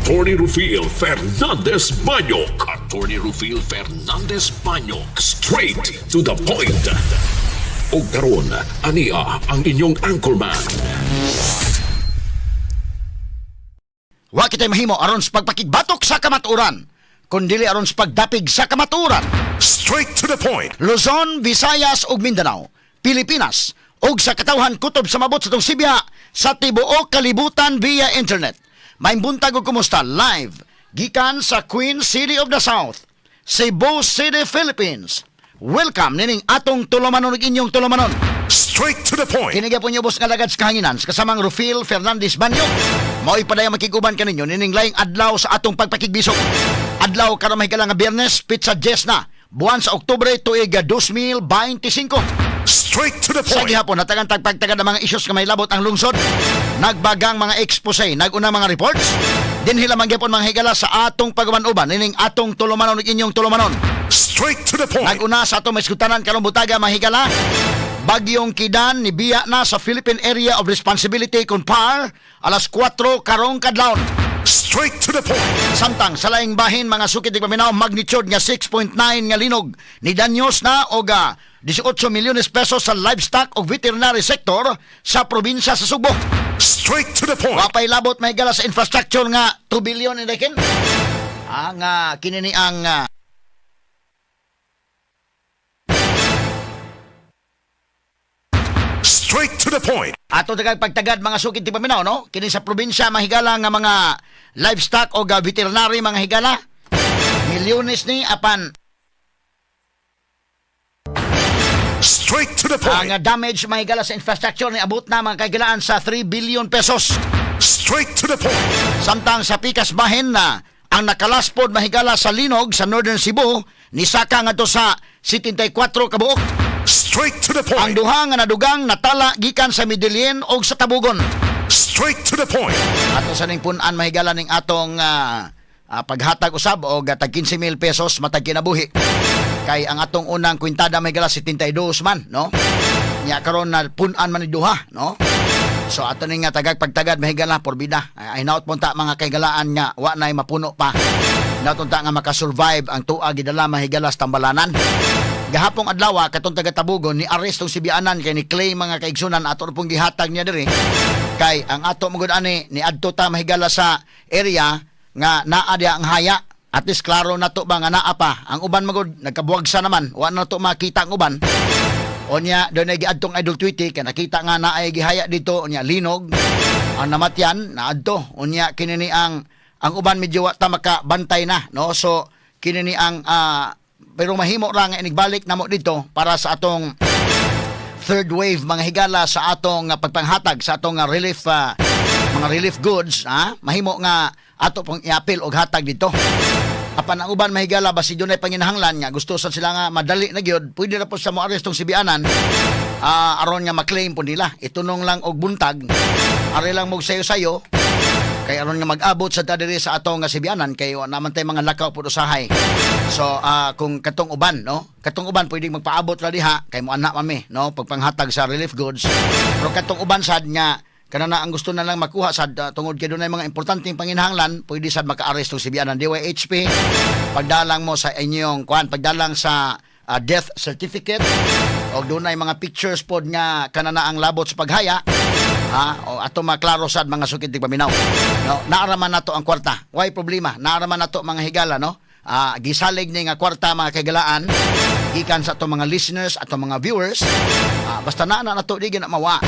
Attorney Rufil Fernandez Banyok. Attorney Rufil Fernandez Banyok. Straight to the point. Og karon, ania ang inyong anchorman. Wa kitay mahimo aron sa pagpakigbatok sa kamatuoran, kundili aron sa pagdapig sa kamatuoran. Straight to the point. Luzon, Visayas ug Mindanao, Pilipinas ug sa katawhan kutob sa mabot sa atong sibya sa tibuok kalibutan via internet. Maayong buntag ug kumusta live gikan sa Queen City of the South, Cebu City, Philippines. Welcome nining atong tulumanon ug inyong tulumanon. Straight to the point. Kini gyapon ubos nga lagad sa kahanginan sa kasamang Rufil Fernandez Banyo. Mao'y padayang makig-uban kaninyo nining laing adlaw sa atong pagpakigbisog. Adlaw karon, mahigala, nga Biyernes, petsa 10 na, buwan sa Oktubre, tuig 2025. Straight to the Sa point. gihapon, natagan tagpagtagad ang mga isyos nga may labot ang lungsod. Nagbagang mga expose, naguna mga reports. Dinhi lamang gyapon, mga higala, sa atong pag-uban-uban nining atong tulumanon ug inyong tulumanon. Straight to the point. Naguna sa atong maisgutanan karong butaga, mga higala. Bagyong Kidan ni biya na sa Philippine Area of Responsibility kon PAR alas 4 karong kadlawon. Straight to the point. Samtang sa laing bahin, mga suki tigpaminaw, magnitude nga 6.9 nga linog ni danyos na og 18 milyones pesos sa livestock ug veterinary sector sa probinsya sa Sugbo. Straight to the point. Wapay labot, may higala, sa infrastructure nga 2 billion ni kin. Ang kini ni ang Straight to the point. Ato tagag pagtagad, mga sukid tigpaminaw, no? Kini sa probinsya, mahigala, nga mga livestock o veterinary, mga higala. Milyones ni apan Straight to the ang point. Damage, mahigala, sa infrastructure ni abot na, mga kahigalaan, sa 3 billion pesos. Straight to the point. Samtang sa pikas bahin na ang nakalaspod, mahigala, sa linog sa Northern Cebu ni saka ngadto sa 74 kabuok. Straight to the Ang point. duha nga nadugang natala gikan sa Medellin og sa Tabugon. Straight to the point. Ato sa ning punan, mahigala, ning atong paghatag usab og tag 15,000 pesos matag kinabuhi. Kay ang atong unang kwintada, mahigala, 72 man, no? Nya karon na punan man ni duha, no? So ato ning nga tagag pagtagad, mahigala, porbida. Ay hinaot po ta, mga kahigalaan, nga wa nay mapuno pa. Hinaot unta nga makasurvive ang tuwa gidala, mahigala, sa tambalanan. Gahapong adlaw, katong taga Tabugon ni arrestong sibianan kay ni claim, mga kaigsunan, ato pong gihatag niya diri. Kay ang ato magud ani ni adto ta, mahigala, sa area nga naa diha ang haya. At least klaro na to ba nga naa pa. Ang uban magud nagkabuwagsa naman, wa na to makita ang uban. Onya doon ay giadtong Idol Tweety kay nakita nga naay gihaya dito, onya linog ang namatyan na adto. Unya kini ni ang uban medyo wa ta makabantay na, no? So kini ni ang pero mahimo ra nga inigbalik namo dito para sa atong third wave, mga higala, sa atong pagpanghatag sa atong relief mga relief goods, ha, mahimo nga ato pong iapil og hatag dito. Apan ang uban, mahigala, basi dunay panginahanglan nga gusto sa sila nga madali na gyud, pwede na po sa mo arestong sibianan aron nga maklaim po nila. Itunong lang og buntag, ari lang mo sayo-sayo kay aron nga mag-abot sa diri sa atong nga sibianan kay wa naman tay mga lakaw pud usahay. So kung katong uban, no, katong uban pwede magpaabot ra diha kay mo anak mami, no, pagpanghatag sa relief goods. Pero katong uban sad nga kanana ang gusto na lang makuha sad tungod kay dunay mga importanteng panginahanglan, pwede sad maka-arrest og sibianan DYHP. Pagdalang mo sa inyong kuan, pagdalang sa death certificate o dunay mga pictures pod nga kanana ang labot sa paghaya, ha, o ato maklaro sad, mga sukid tigpaminaw, no? Naaraman nato ang kwarta, way problema, naaraman nato, mga higala, no? Gisalig ni nga kwarta, mga kahigalaan, gikan sa ato mga listeners, ato mga viewers. Basta na na nato di na mawa.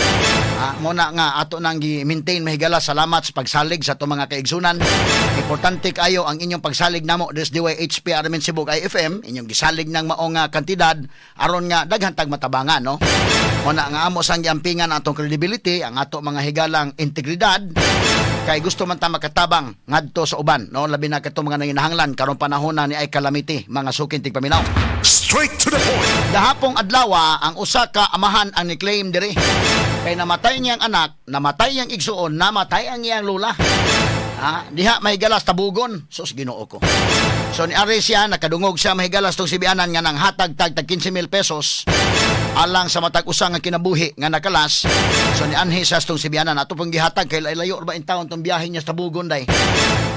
Mo na nga ato nang gi-maintain, mahigala. Salamat sa pagsalig sa ato mga kaigsunan. Importante kayo ang inyong pagsalig namo des DYHP RMN Cebu IFM, inyong gisalig ng mao nga kantidad aron nga daghan tag matabangan, no? Mo na nga amo sang giampingan atong credibility, ang ato mga higalang integridad, kay gusto man ta makatabang ngadto sa uban, no, labi na kadtong mga nanginahanglan karong panahon na ni ay calamity, mga suking tigpaminaw. Straight to the point. Gahapong adlaw, ang usa ka amahan ang ni-claim diri. Kay namatay niyang anak, namatay niyang igsuon, namatay ang iyang lula. Ha, diha mahigalas Tabugon, sus Ginoo ko. So ni ari siya, nakadungog siya, mahigalas, tong sibianan nga nang hatag tag tag 15,000 pesos. Alang sa matag usa nga kinabuhi nga nakalas. So nianhi sa atong sibianan, ato pong gihatag kay layo ba in taon tong biyahe niya sa Bugon day.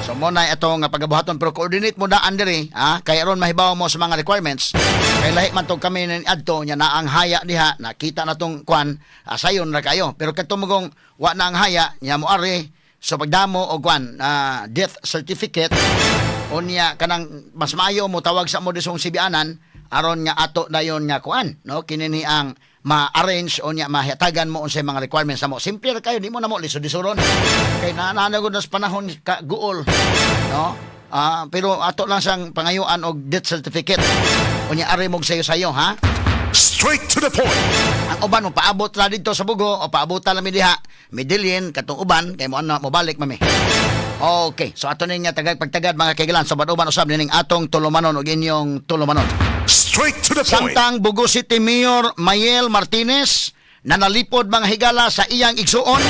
So mo na ito nga pagabuhaton, pero coordinate mo daan diri ha, kay aron mahibaw mo sa mga requirements, kay lahi man tong kami ni adto nya na ang haya diha, nakita na tong kwan, sayon ra kayo. Pero kadto mogong wa na ang haya nya mo ari, so pagdamo og kwan, death certificate, unya kanang mas maayo mo tawag sa mo disong sibianan aron nga ato dayon nga kuan, no, kini ni ang ma-arrange o nya mahatagan mo unsay mga requirements sa mo. Simple ra kayo, di mo na mo lisod-lisuron kay naanagod na sa panahon ka guol, no. Pero ato lang sang pangayuan og death certificate, unya ari mo sayo-sayo ha. Straight to the point. Ang uban mo paabot ra didto sa Bugo o paabutan lang mi diha Medellin katong uban kay mo ano mo balik mami. Okay, so ato ning tagag pagtagad, mga kaigalan, sa uban usab nining atong tulumanon og inyong tulumanon. Straight to the point. Samtang Bugo City Mayor Mayel Martinez na nalipod, mga higala, sa iyang igsuon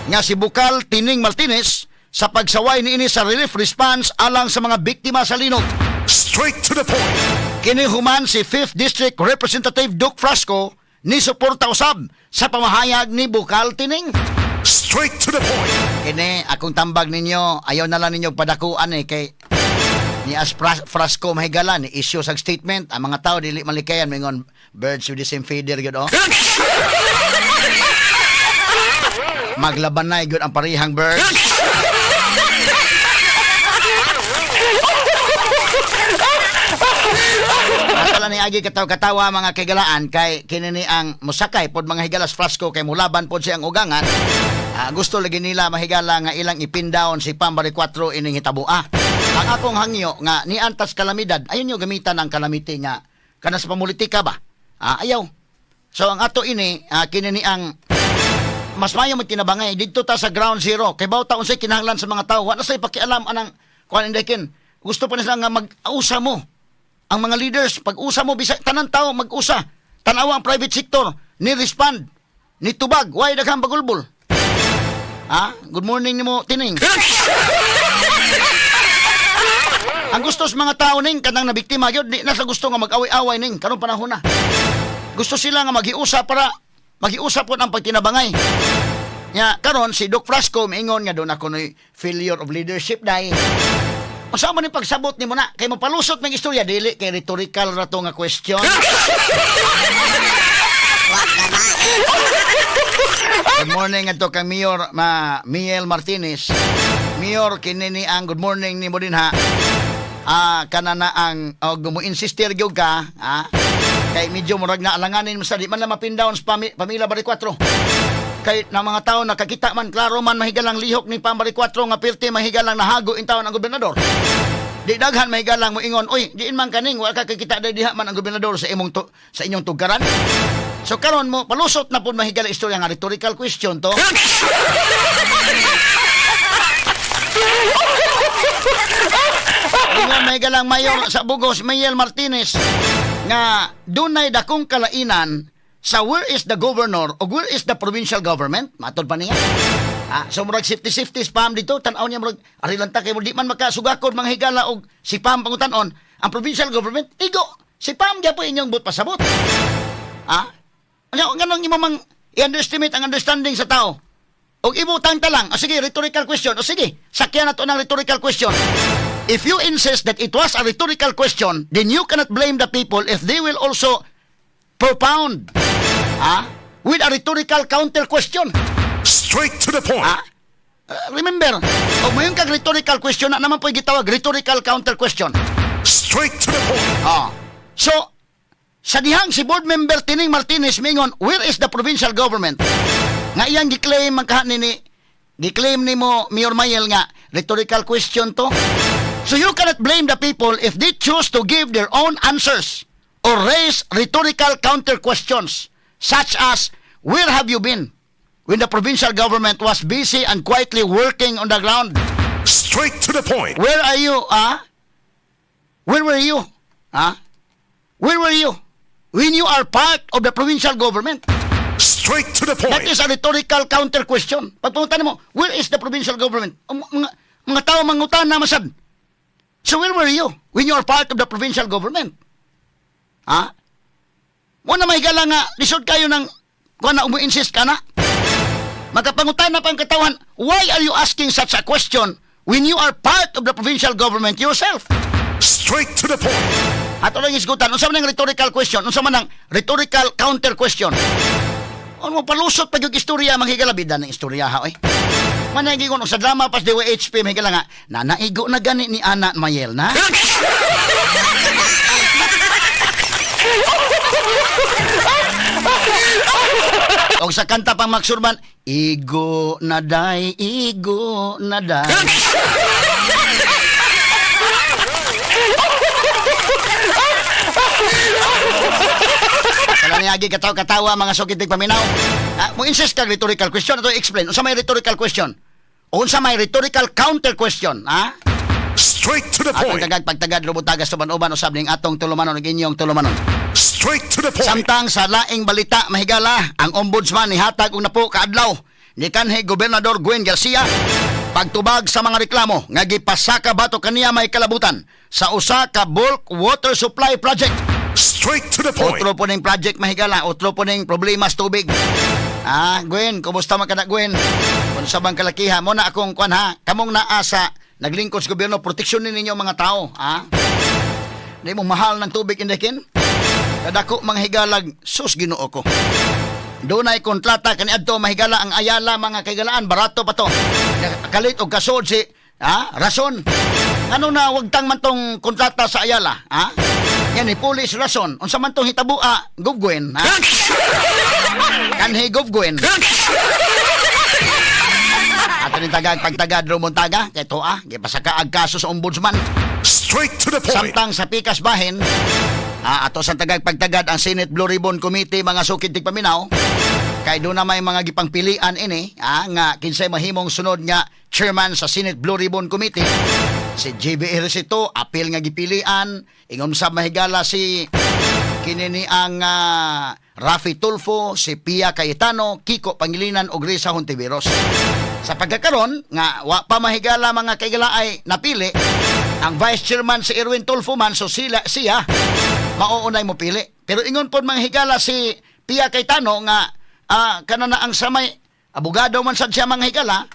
nga si Bukal Tining Martinez sa pagsaway niini sa relief response alang sa mga biktima sa linog. Straight to the point. Kini human si 5th District Representative Duke Frasco ni suporta usab sa pamahayag ni Bukal Tining. Straight to the point. Kini akong tambag ninyo, ayaw na lang ninyo padakuan eh, kay ni as Frasco mahigala ni issue sa statement, ang mga tao dili malikayan, mingon birds with the same feather gyud, oh. Maglabanay gyud ang parehang birds. Akala ni agi katawa-katawa, mga kaigalaan, kay kini ni ang musakay pod, mga higalas, Frasco kay mulaban pod siyang ugangan. Gusto lagi nila, mahigala, nga ilang ipin down si Pam Baricuatro ining hitaboa. Ang akong hangyo nga niantas kalamidad, ayun yung gamitan ang calamity nga kana sa pamulitika ba? Ayaw. So ang ato ini, kini ni ang mas mayo magtinabangay didto ta sa ground zero kay bawta unsay kinahanglan sa mga tao. Wa na say pakialam anang kuan indekin. Gusto pa nila nga mag-usa mo ang mga leaders, pag-usa mo bisag tanan tao mag-usa. Tan-awa ang private sector ni respond, ni tubag, way daghang bagulbol. Good morning nimo, Tining. Ang gusto sa mga tao ning kanang nabiktima gyud, di na sa gusto nga mag-away-away ning karong panahon na. Gusto sila nga maghiusa para maghiusa po ang pagtinabangay. Nya karon si Doc Frasco miingon nga doon ako noy failure of leadership dai. Unsa man ni pagsabot nimo na kay mapalusot ng istorya dili kay rhetorical ra to nga question. Good morning adto kang Mayor Ma Miel Martinez. Mayor, kini ni ang good morning nimo din ha. Kana na ang og mo insistir gyud ka ha. Kay medyo murag na alanganin mo sa di man lang mapin down sa Pamela Baricuatro. Kay na mga tao nakakita man, klaro man mahigalang lihok ni Pam Baricuatro nga pirti mahigalang nahago in taon ang gobernador. Di daghan mahigalang mo ingon, "Uy, diin man kaning wa ka kakita diha man ang gobernador sa inyong tugaran." So karon mo palusot na pud, mahigala, istorya nga rhetorical question to. Ingon mahigalang mayor sa Bugos, Mayel Martinez, nga dunay dakong kalainan sa where is the governor o where is the provincial government, matod pa niya. So murag safety safety spam dito, tan-aw niya murag ari lang ta kay di man makasugakod, mga higala, og si Pam pangutan-on ang provincial government, igo si Pam gyapon inyong but pasabot. Ano nganong imo mang i-underestimate ang understanding sa tao? Og ibutang ta lang, o sige, rhetorical question. O sige, sakyan na to ng rhetorical question. If you insist that it was a rhetorical question, then you cannot blame the people if they will also propound with a rhetorical counter question. Straight to the point. Remember, og moingon kag rhetorical question na naman po'y gitawag rhetorical counter question. Straight to the point. So, sa dihang si board member Tining Martinez mingon, "Where is the provincial government?" Nga iyang gi-claim man kaha ni gi-claim nimo, Mayor Mayel, nga rhetorical question to. So you cannot blame the people if they choose to give their own answers or raise rhetorical counter questions such as, "Where have you been when the provincial government was busy and quietly working on the ground?" Straight to the point. Where are you, ah? Where were you? Ah? Where were you when you are part of the provincial government? Straight to the That point. is a rhetorical counter question. Pagpunta mo, "Where is the provincial government?" Ang mga tao mangutan na masad. So where were you when you are part of the provincial government? Ha? Mo na mahigala nga lisod kayo ng kuan na umu-insist ka na. Makapangutan na pang katawan, why are you asking such a question when you are part of the provincial government yourself? Straight to the point. Ato lang isgutan, unsa man ang rhetorical question, unsa man ang rhetorical counter question? Ano mo palusot pag yung istorya, manghigala bida ng istorya ha, oy. Manay gigon sa drama pas DYHP, mahigala nga, nanaigo na gani ni Ana Mayel na. Og sa kanta pang Maxurban, "Igo na day, igo na day." Wala niya agi katawa-katawa, mga sukitig paminaw. Ah, mo insist kag rhetorical question, ato explain. Unsa may rhetorical question? Unsa may rhetorical counter question, ha? Straight to the Atong point. tagag pagtagad rubutagas uban-uban usab ning atong tulumanon ug inyong tulumanon. Straight to the point. Samtang sa laing balita, mahigala, ang ombudsman nihatag og napo kaadlaw ni kanhi Gobernador Gwen Garcia pagtubag sa mga reklamo nga gipasaka bato kaniya may kalabutan sa usa ka bulk water supply project. Straight to the point. Otro po ning project, mahigala, otro po ning problema sa tubig. Ah, Gwen, kumusta man ka na, Gwen? Kung sa bang kalakiha mo na akong kwan ha, kamong naa sa naglingkod sa gobyerno, proteksyon ninyo ang mga tao, ha? Di mo mahal ng tubig indekin? Kadako mga higalag, sus Ginoo ko. Dunay kontrata kaniadto, mahigala, ang Ayala, mga kaigalaan, barato pa to. Kalit og kasod si Rason. Ano na wagtang man tong kontrata sa Ayala, ha? Yan ni Police Rason. Unsa man tong hitabua, Gubgwen, ha? Kanhi Gubgwen. Ato ni tagag pagtagad rumuntaga kay to gipasaka ang kaso sa ombudsman. Straight to the point. Samtang sa pikas bahin, ato sa tagag pagtagad ang Senate Blue Ribbon Committee, mga sukid tigpaminaw, kay doon na may mga gipangpilian ini nga kinsay mahimong sunod nga chairman sa Senate Blue Ribbon Committee. Si JB Ejercito apil nga gipilian, ingon sa mahigala si kini ni ang Raffy Tulfo, si Pia Cayetano, Kiko Pangilinan ug Risa Hontiveros. Sa pagkakaron nga wa pa, mahigala, mga kaigala ay napili ang vice chairman si Erwin Tulfo man, so sila siya mauunay mo pili. Pero ingon pod, mga higala, si Pia Cayetano nga kana na ang samay abogado man sad siya, mga higala,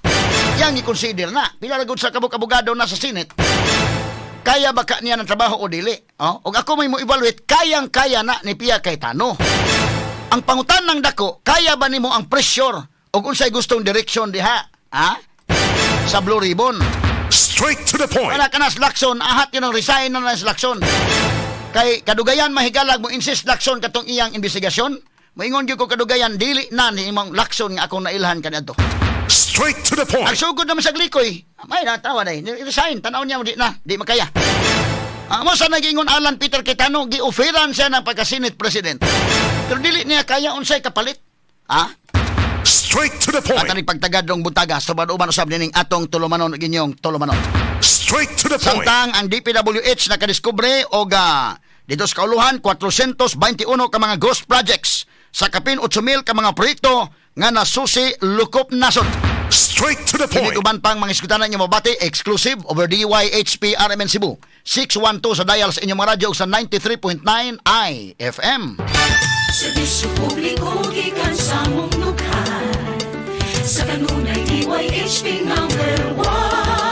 yang i-consider na. Pila ra gud sa kabuk abogado na sa Senate. Kaya ba ka niya ng trabaho o dili? Oh? Og ako may mo evaluate, kayang-kaya na ni Pia Cayetano. Ang pangutan ng dako, kaya ba nimo ang pressure og unsay gustong direksyon diha? Ha? Sa Blue Ribbon. Straight to the point. Wala ka na sa Lacson, ahat yun ang resign na na sa Lacson. Kay kadugayan, mahigalag, mo insist Lacson katong iyang investigasyon. Moingon gyud ko kadugayan, dili na ni imong Lacson nga akong nailhan kaniadto. Straight to the point. Ang sugod naman sa glikoy, may natawa na eh. Resign, tanaw niya, di na, di makaya. Mo sa nagingon Alan Peter Cayetano, gi-offeran siya ng pagka-Senate President. Pero dili niya kaya, unsay kapalit. Ha? Straight to the point. At ang pagtagad ng buntaga, suban-uban usab nining atong tulumanon ug inyong tulumanon. Straight to the point. Samtang ang DPWH nakadiskubre og dito sa kauluhan 421 ka mga ghost projects sa kapin 8,000 ka mga proyekto nga nasusi lukop nasod. Straight to the Kini point. uban pang mga iskutanan nyo mabati exclusive over DYHP RMN Cebu. 612 sa dial sa inyong mga radyo ug sa 93.9 IFM. Serbisyo publiko gikan sa mong nukhan. Sa kanunay DYHP number 1.